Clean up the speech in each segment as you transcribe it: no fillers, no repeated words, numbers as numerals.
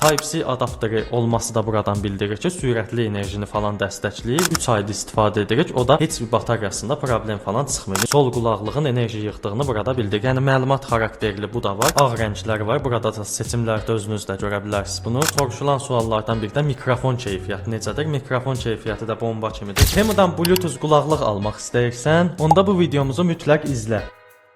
Type-C adapteri olması da buradan bildirir ki, sürətli enerjini falan dəstəkləyir. 3 ayda istifadə edirik. O da heç bir bataryasında problem falan çıxmır. Sol qulaqlığın enerji yığdığını burada bildirir. Yəni məlumat xarakterli bu da var. Ağ rəngləri var. Burada da seçimlərdə özünüz də görə bilərsiniz bunu. Soruşulan suallardan biri də mikrofon keyfiyyəti necədir? Mikrofon keyfiyyəti də bomba kimidir. Temudan Bluetooth qulaqlıq almaq istəyirsən, onda bu videomuzu mütləq izlə.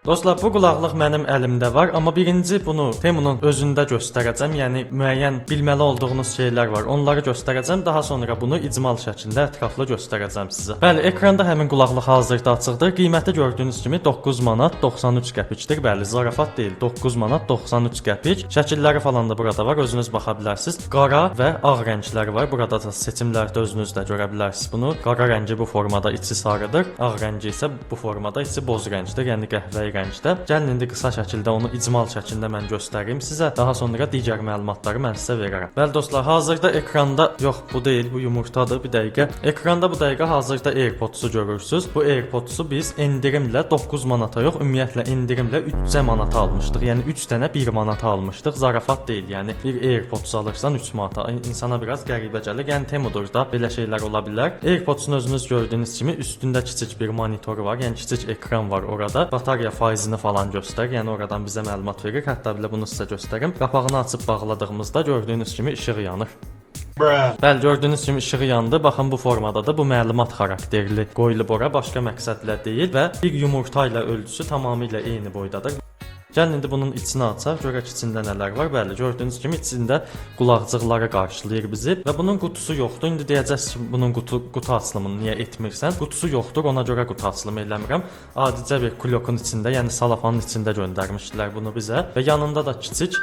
Dostlar, bu qulaqlıq mənim əlimdə var, amma birinci bunu Temunun özündə göstərəcəm. Yəni müəyyən bilməli olduğunuz şeylər var. Onları göstərəcəm. Daha sonra bunu icmal şəklində ətraflı göstərəcəm sizə. Bəli, ekranda həmin qulaqlıq hazırda açıqdır. Qiyməti gördüyünüz kimi 9 manat 93 qəpikdir. Bəli, zarafat deyil. 9 manat 93 qəpik. Şəkilləri falan da burada var. Özünüz baxa bilərsiniz. Qara və ağ rəngləri var. Burada da seçimlərdə özünüz də görə bilərsiniz bunu. Qara rəngi bu formada, içi sarıdır. Ağ rəngi isə bu formada, içi boz rəngdir, yəni qəhvəyi rəngdə. Gəlin indi qısa şəkildə onu icmal şəklində mən göstərim sizə. Daha sonra digər məlumatları mən sizə verərəm. Bəli dostlar, hazırda ekranda, yox, bu deyil, bu yumurtadır. Bir dəqiqə. Ekranda bu dəqiqə hazırda AirPods-u görürsüz. Bu AirPods-u biz endirimlə 9 manata yox, ümumiyyətlə endirimlə 3 manata almışdıq. Yəni 3 dənə 1 manata almışdıq. Zarafat deyil. Yəni bir AirPods alırsan 3 manata. İnsana biraz qəribə gəlir. Yəni Temudur da, belə şeylər ola bilər. AirPods-un özünüz gördüyünüz kimi üstündə kiçik bir monitoru var. Yəni kiçik ekran var orada. Batarya faizini falan göstərir. Yəni oradan bizə məlumat verir. Hətta belə bunu sizə göstərim. Qapağını açıb bağladığımızda gördüyünüz kimi işıq yanır. Bruh. Bəli, gördüyünüz kimi işığı yandı. Baxın, bu formadadır. Bu məlumat xarakterli qoyulub ora, başqa məqsədlə deyil və bir yumurta ilə ölçüsü tamamilə eyni boydadır. Gəlin indi bunun içini açaq, görək içində nələr var. Bəli, gördüyünüz kimi içində qulaqcıqları qarşılayır bizi və bunun qutusu yoxdur. İndi deyəcəksiniz ki, bunun qutu açılımını niyə etmirsən? Qutusu yoxdur, ona görə qutu açılımı eləmirəm. Adicə bir kulyokun içində, yəni salafanın içində göndərmişdilər bunu bizə və yanında da kiçik.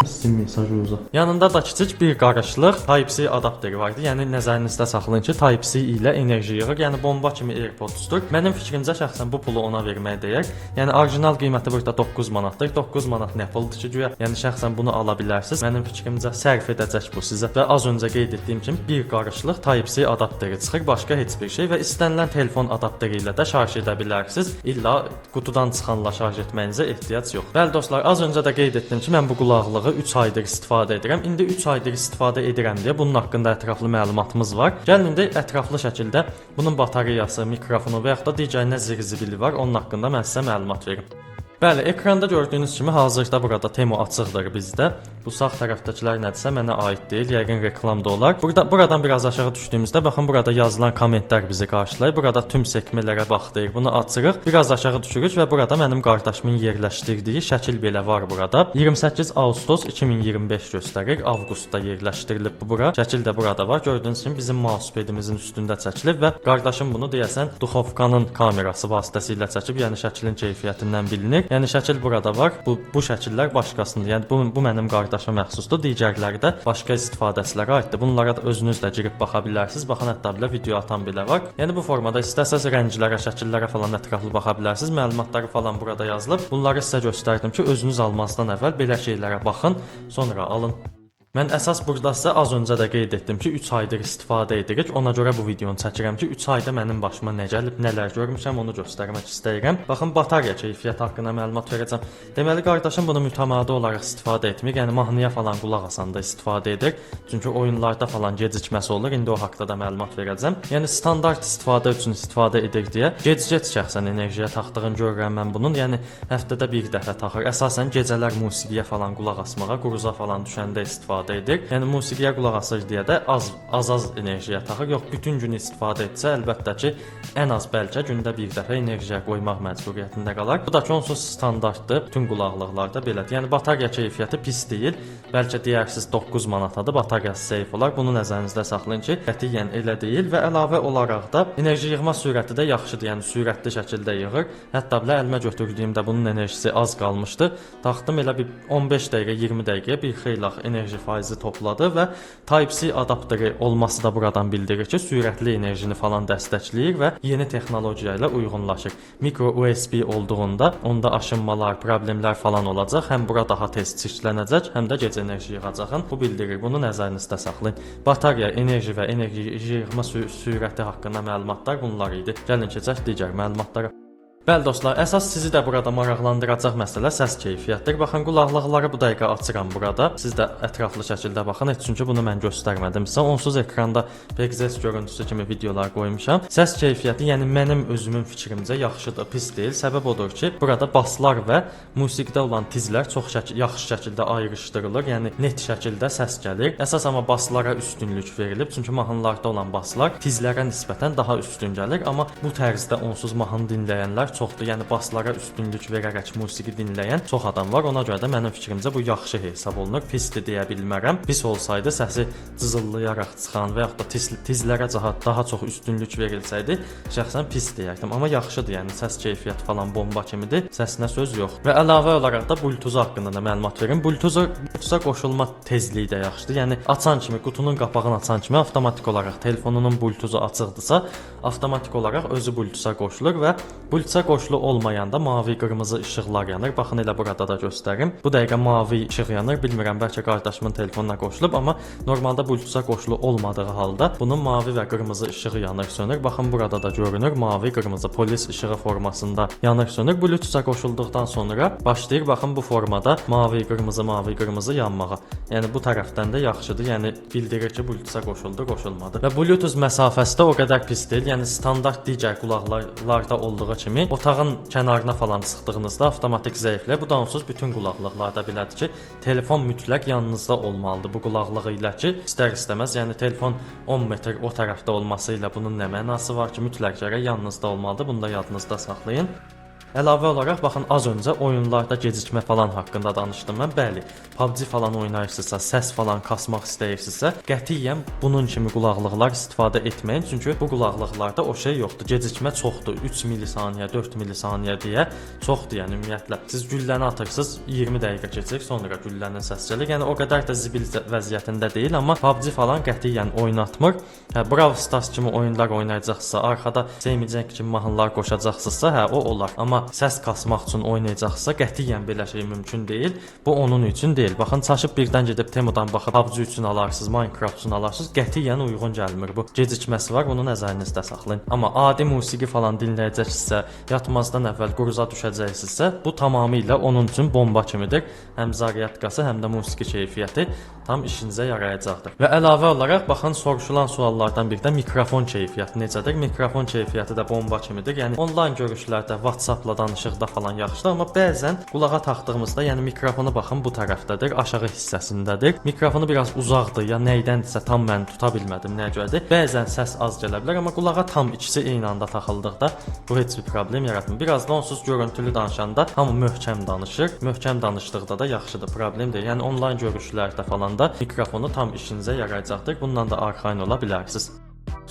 Sizin mesajı uza. Yanında da kiçik bir qarışlıq Type-C adapteri vardı. Yəni nəzərinizdə saxlayın ki, Type-C ilə enerji yığır. Yəni bomba kimi AirPods-dur. Mənim fikrimcə, şəxsən bu pulu ona verməyə dəyər. Yəni orijinal qiyməti burada 9 manatdır. 9 manat nə puldur ki, güya? Yəni şəxsən bunu ala bilərsiniz. Mənim fikrimcə, sərf edəcək bu sizə. Və az öncə qeyd etdiyim kimi bir qarışlıq Type-C adapteri çıxır, başqa heç bir şey və istənilən telefon adapteri ilə də şarj edə bilərsiniz. İlla qutudan çıxanla şarj etməyinizə ehtiyac yox. Bəli dostlar, az öncə də qeyd etdim ki, mən bu qulaqlığı 3 aydır istifadə edirəm. İndi 3 aydır istifadə edirəm deyə bunun haqqında ətraflı məlumatımız var. Gəlin indi ətraflı şəkildə bunun batareyası, mikrofonu və yaxud da digər nə zirzibili var, onun haqqında mən sizə məlumat verim. Bəli, ekranda gördüyünüz kimi hazırda burada Temu açıqdır bizdə. Bu sağ tərəfdəkilər nədirsə mənə aid deyil, yəqin reklam da olar. Burada, buradan biraz aşağı düşdüyümüzdə, baxın, burada yazılan kommentlər bizi qarşılayır. Burada tüm sekmələrə bax deyir. Bunu açırıq. Biraz aşağı düşürük və burada mənim qardaşımın yerləşdirdiyi şəkil belə var burada. 28 Ağustos 2025 göstərir. Avqustda yerləşdirilib bu bura. Şəkil də burada var. Gördüyünüz kimi bizim mousepadimizin üstündə çəkilib və qardaşım bunu deyəsən duxovkanın kamerası vasitəsilə çəkib. Yəni şəklin keyfiyyətindən bilinir. Yəni şəkil burada var. Bu şəkillər başqasındır. Yəni bu mənim qardaşıma məxsusdur. Digərləri də başqa istifadəçilərə aiddir. Bunlara da özünüz də girib baxa bilərsiniz. Baxın, hətta belə video atan belə var. Yəni bu formada istəsəz rənglərə, şəkillərə falan ətraflı baxa bilərsiniz. Məlumatları falan burada yazılıb. Bunları sizə göstərdim ki, özünüz almazdan əvvəl belə şeylərə baxın, sonra alın. Mən əsas burada sizə az öncə də qeyd etdim ki, 3 aydır istifadə edirik. Ona görə bu videonu çəkirəm ki, 3 ayda mənim başıma nə gəlib, nələr görmüşəm, onu göstərmək istəyirəm. Baxın, batarya keyfiyyəti haqqında məlumat verəcəm. Deməli, qardaşım bunu mütəmadi olaraq istifadə etmir. Yəni mahnıya falan qulaq asanda istifadə edir. Çünki oyunlarda falan gecikməsi olur. İndi o haqqda da məlumat verəcəm. Yəni standart istifadə üçün istifadə edir deyə gec-gec şəxsən enerjiyə taxdığını görürəm mən bunun. Yəni həftədə bir dəfə taxır. Əsasən gecələr musiqiyə falan qulaq asmağa, quruza falan düşəndə istifadə edir. Yəni musiqiyə qulaq asır deyə də az az enerjiyə taxır. Yox, bütün gün istifadə etsə, əlbəttə ki, ən az bəlkə gündə bir dəfə enerjiyə qoymaq məcburiyyətində qalar. Bu da ki, onsuz standartdır. Bütün qulaqlıqlarda belədir. Yəni batarya keyfiyyəti pis deyil. Bəlkə deyərsiniz 9 manatadır, bataryası zəif olar. Bunu nəzərinizdə saxlayın ki, qətiyyən elə deyil və əlavə olaraq da enerji yığma sürəti də yaxşıdır. Yəni sürətli şəkildə yığır. Hətta belə əlimə götürdüyümdə bunun enerjisi az qalmışdı. Taxdım, elə bir 15 dəqiqə, 20 dəqiqəyə bir xeyli enerji faizi topladı və Type-C adapteri olması da buradan bildirir ki, sürətli enerjini falan dəstəkləyir və yeni texnologiya ilə uyğunlaşır. Micro USB olduğunda onda aşınmalar, problemlər falan olacaq. Həm bura daha tez çirklənəcək, həm də gec enerji yığacaqın. Bu bildirir. Bunu nəzərinizdə saxlayın. Batarya, enerji və enerji yığma sürəti haqqında məlumatlar bunlar idi. Gəlin keçək digər məlumatlara. Bəli dostlar, əsas sizi də burada maraqlandıracaq məsələ səs keyfiyyətidir. Baxın, qulaqlıqları bu dəqiqə açıram burada. Siz də ətraflı şəkildə baxın, heç çünki bunu mən göstərmədim sizə. Onsuz ekranda PXS görüntüsü kimi videolar qoymuşam. Səs keyfiyyəti, yəni mənim özümün fikrimcə yaxşıdır, pis deyil. Səbəb odur ki, burada baslar və musiqidə olan tizlər çox yaxşı şəkildə ayrışdırılır. Yəni net şəkildə səs gəlir. Əsas amma baslara üstünlük verilib, çünki mahnılarda olan baslar tizlərə nisbətən daha üstün gəlir, amma bu tərzdə onsuz mahnı dinləyənlər çoxdur. Yəni baslara üstünlük verərək musiqi dinləyən çox adam var. Ona görə də mənim fikrimcə bu yaxşı hesab olunur. Pisdir deyə bilmərəm. Pis olsaydı səsi cızıldayaraq çıxan və yaxud da tizlərə daha çox üstünlük verilsəydi, şəxsən pis deyərdim. Amma yaxşıdır, yəni səs keyfiyyəti falan bomba kimidir. Səsinə söz yox. Və əlavə olaraq da Bluetooth haqqında da məlumat verim. Bluetooth-a qoşulma tezliyi də yaxşıdır. Yəni açan kimi, qutunun qapağını açan kimi avtomatik olaraq telefonunun Bluetooth-u açıqdırsa, avtomatik olaraq özü Bluetooth-a qoşulur və Bluetooth-a qoşulu olmayanda mavi, qırmızı işıqlar yanır. Baxın, elə burada da göstərim. Bu dəqiqə mavi işıq yanır. Bilmirəm, bəlkə qardaşımın telefonuna qoşulub, amma normalda Bluetooth-a qoşulu olmadığı halda bunun mavi və qırmızı işığı yanır, sönür. Baxın, burada da görünür. Mavi, qırmızı polis işığı formasında yanır, sönür. Bluetooth-a qoşulduqdan sonra başlayır, baxın, bu formada mavi, qırmızı, mavi, qırmızı yanmağa. Yəni bu tərəfdən də yaxşıdır. Yəni bildirir ki, Bluetooth-a qoşuldu, qoşulmadı. Və Bluetooth məsafəsi də o qədər pis deyil. Yəni standart digər qulaqlıqlarda olduğu kimi otağın kənarına falan çıxdığınızda avtomatik zəifləyir. Bu da onsuz bütün qulaqlıqlarda belədir ki, telefon mütləq yanınızda olmalıdır bu qulaqlığı ilə ki, istər-istəməz, yəni telefon 10 metr o tərəfdə olması ilə bunun nə mənası var ki, mütləq gərək yanınızda olmalıdır. Bunu da yadınızda saxlayın. Əlavə olaraq, baxın, az öncə oyunlarda gecikmə falan haqqında danışdım mən. Bəli, PUBG falan oynayırsınızsa, səs falan kasmaq istəyirsinizsə, qətiyyən bunun kimi qulaqlıqlar istifadə etməyin. Çünki bu qulaqlıqlarda o şey yoxdur. Gecikmə çoxdur. 3 millisaniyə, 4 millisaniyə deyə çoxdur, yəni ümumiyyətlə. Siz gülləni atırsınız, 20 dəqiqə keçir, sonra güllənin səsi gəlir. Yəni o qədər də zibil vəziyyətində deyil, amma PUBG falan qətiyyən oynatmır. Hə, Brawl Stars kimi oyunlar oynayacaqsınızsa, arxada Semicək kimi mahnılar qoşacaqsınızsa, hə, o olar. Amma səs kasmaq üçün oynayacaqsınızsa, qətiyyən belə şey mümkün deyil. Bu onun üçün deyil. Baxın, çaşıb birdən gedib Temudan baxıb PUBG üçün alarsınız, Minecraft üçün alarsınız, qətiyyən uyğun gəlmir bu. Gecikməsi var, bunu nəzərinizdə saxlayın. Amma adi musiqi falan dinləyəcəksinizsə, yatmazdan əvvəl quruza düşəcəksinizsə, bu tamamilə onun üçün bomba kimidir. Həm zaryadkası, həm də musiqi keyfiyyəti tam işinizə yarayacaqdır. Və əlavə olaraq, baxın, soruşulan suallardan biri də mikrofon keyfiyyəti necədir? Mikrofon keyfiyyəti də bomba kimidir. Yəni onlayn görüşlərdə, WhatsApp-la danışıqda falan yaxşıdır, amma bəzən qulağa taxdığımızda, yəni mikrofonu, baxın, bu tərəfdədir, aşağı hissəsindədir. Mikrofonu biraz uzaqdır ya nəydəndirsə tam mən tuta bilmədim nəyə görədir. Bəzən səs az gələ bilər, amma qulağa tam ikisi eyni anda taxıldıqda bu heç bir problem yaratmır. Biraz da onsuz görüntülü danışanda hamı möhkəm danışır. Möhkəm danışdıqda da yaxşıdır, problem deyil. Yəni onlayn görüşlərdə falan da mikrofonu tam işinizə yarayacaqdır. Bundan da arxayın ola bilərsiniz.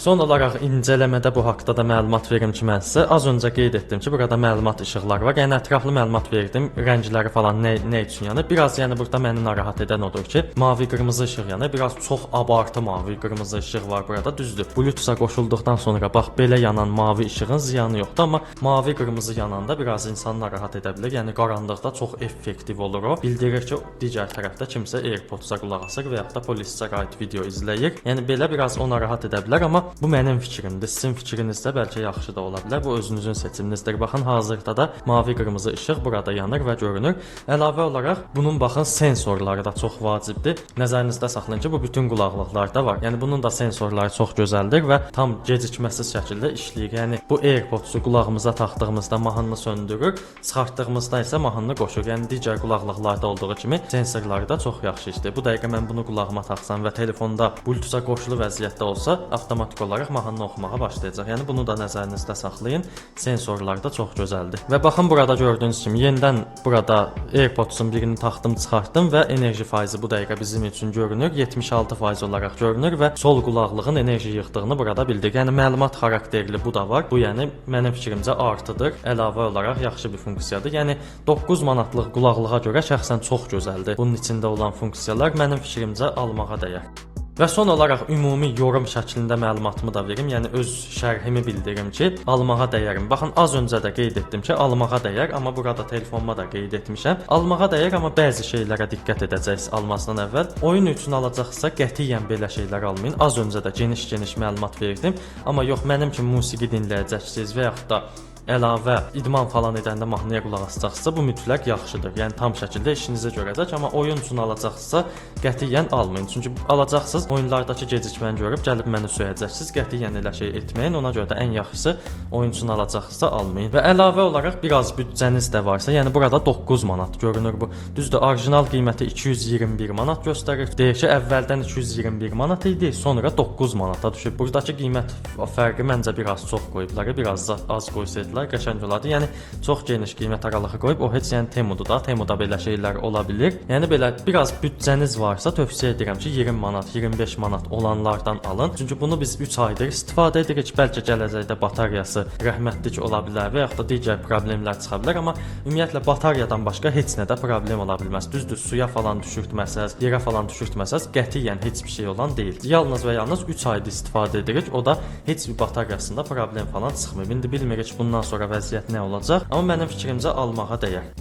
Son olaraq incələmədə bu haqda da məlumat verim ki, mən sizə az öncə qeyd etdim ki, burada məlumat işıqları var. Yəni ətraflı məlumat verdim, rəngləri falan nə üçün yanır. Biraz yəni burada məni narahat edən odur ki, mavi, qırmızı işıq yanır. Biraz çox abartı mavi, qırmızı işıq var burada. Düzdür. Bluetooth-a qoşulduqdan sonra bax belə yanan mavi işığın ziyanı yoxdur, amma mavi, qırmızı yananda biraz insanı narahat edə bilər. Yəni qaranlıqda çox effektiv olur o. Bildirir ki, digər tərəfdə kimsə AirPods-a qulaq asır və yaxud da polisə aid video izləyir. Yəni belə biraz o narahat edə bilər, amma bu mənim fikrimdir. Sizin fikrinizdə bəlkə yaxşı da ola bilər. Bu özünüzün seçiminizdir. Baxın, hazırda da mavi, qırmızı işıq burada yanır və görünür. Əlavə olaraq bunun, baxın, sensorları da çox vacibdir. Nəzərinizdə saxlayın ki, bu bütün qulaqlıqlarda var. Yəni bunun da sensorları çox gözəldir və tam gecikməsiz şəkildə işləyir. Yəni bu AirPods-u qulağımıza taxdığımızda mahnını söndürür, çıxartdığımızda isə mahnını qoşur. Yəni digər qulaqlıqlarda olduğu kimi sensorları da çox yaxşı işləyir. Bu dəqiqə mən bunu qulağıma taxsam və telefonda Bluetooth-a qoşulu vəziyyətdə olsa, avtomatik olaraq mahnını oxumağa başlayacaq. Yəni bunu da nəzərinizdə saxlayın. Sensorlar da çox gözəldir. Və baxın, burada gördüyünüz kimi yenidən burada AirPods-un birini taxdım, çıxartdım və enerji faizi bu dəqiqə bizim üçün görünür. 76% olaraq görünür və sol qulaqlığın enerji yığdığını burada bildik. Yəni məlumat xarakterli bu da var. Bu yəni mənim fikrimcə artıdır. Əlavə olaraq yaxşı bir funksiyadır. Yəni 9 manatlıq qulaqlığa görə şəxsən çox gözəldir. Bunun içində olan funksiyalar mənim fikrimcə almağa dəyər. Və son olaraq ümumi yorum şəklində məlumatımı da verim. Yəni öz şərhimi bildirim ki, almağa dəyərmi? Baxın, az öncə də qeyd etdim ki, almağa dəyər, amma burada telefonuma da qeyd etmişəm. Almağa dəyər, amma bəzi şeylərə diqqət edəcəksiniz almazdan əvvəl. Oyun üçün alacaqsa qətiyyən belə şeylər almayın. Az öncə də geniş-geniş məlumat verdim. Amma yox, mənim kimi musiqi dinləyəcəksiniz və yaxud da Əlavə idman falan edəndə mahnıya qulaq asacaqsınızsa, bu mütləq yaxşıdır. Yəni tam şəkildə işinizə görəcək, amma oyun üçün alacaqsınızsa qətiyyən almayın. Çünki alacaqsınız, oyunlardakı gecikməni görüb gəlib məni söyəcəksiniz. Qətiyyən elə şey etməyin. Ona görə də ən yaxşısı oyun üçün alacaqsınızsa almayın. Və əlavə olaraq biraz büdcəniz də varsa, yəni burada 9 manat görünür bu. Düzdür, orijinal qiyməti 221 manat göstərir. Deyək ki, əvvəldən 221 manat idi, sonra 9 manata düşüb. Buradakı qiymət fərqi məncə biraz çox qoyublar, biraz da az qoysaydılar qəşəng olardı. Yəni çox geniş qiymət aralığı qoyub, o heç yəni Temudur da, Temuda belə şeylər ola bilir. Yəni belə biraz büdcəniz varsa tövsiyə edirəm ki, 20 manat, 25 manat olanlardan alın. Çünki bunu biz 3 aydır istifadə edirik. Bəlkə gələcəkdə bataryası rəhmətlik ola bilər və yaxud da digər problemlər çıxa bilər, amma ümumiyyətlə bataryadan başqa heç nədə problem ola bilməz. Düzdür, suya falan düşürtməsəz, yerə falan düşürtməsəz qətiyyən heç bir şey olan deyil. Yalnız və yalnız 3 aydır istifadə edirik. O da heç bir bataryasında problem falan çıxmır. İndi bilmirik bundan sonra vəziyyət nə olacaq, amma mənim fikrimcə almağa dəyər.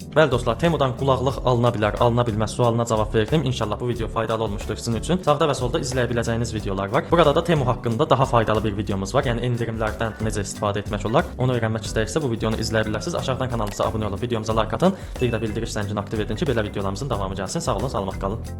Bəli dostlar, Temudan qulaqlıq alına bilər, alına bilməz sualına cavab verdim. İnşallah bu video faydalı olmuşdur sizin üçün. Sağda və solda izləyə biləcəyiniz videolar var. Burada da Temu haqqında daha faydalı bir videomuz var. Yəni endirimlərdən necə istifadə etmək olar. Onu öyrənmək istəyirsə bu videonu izləyə bilərsiniz. Aşağıdan kanalımıza abunə olub videomuza like atın. Bir də bildiriş zəngini aktiv edin ki, belə videolarımızın davamı gəlsin. Sağ olun, salamat qalın.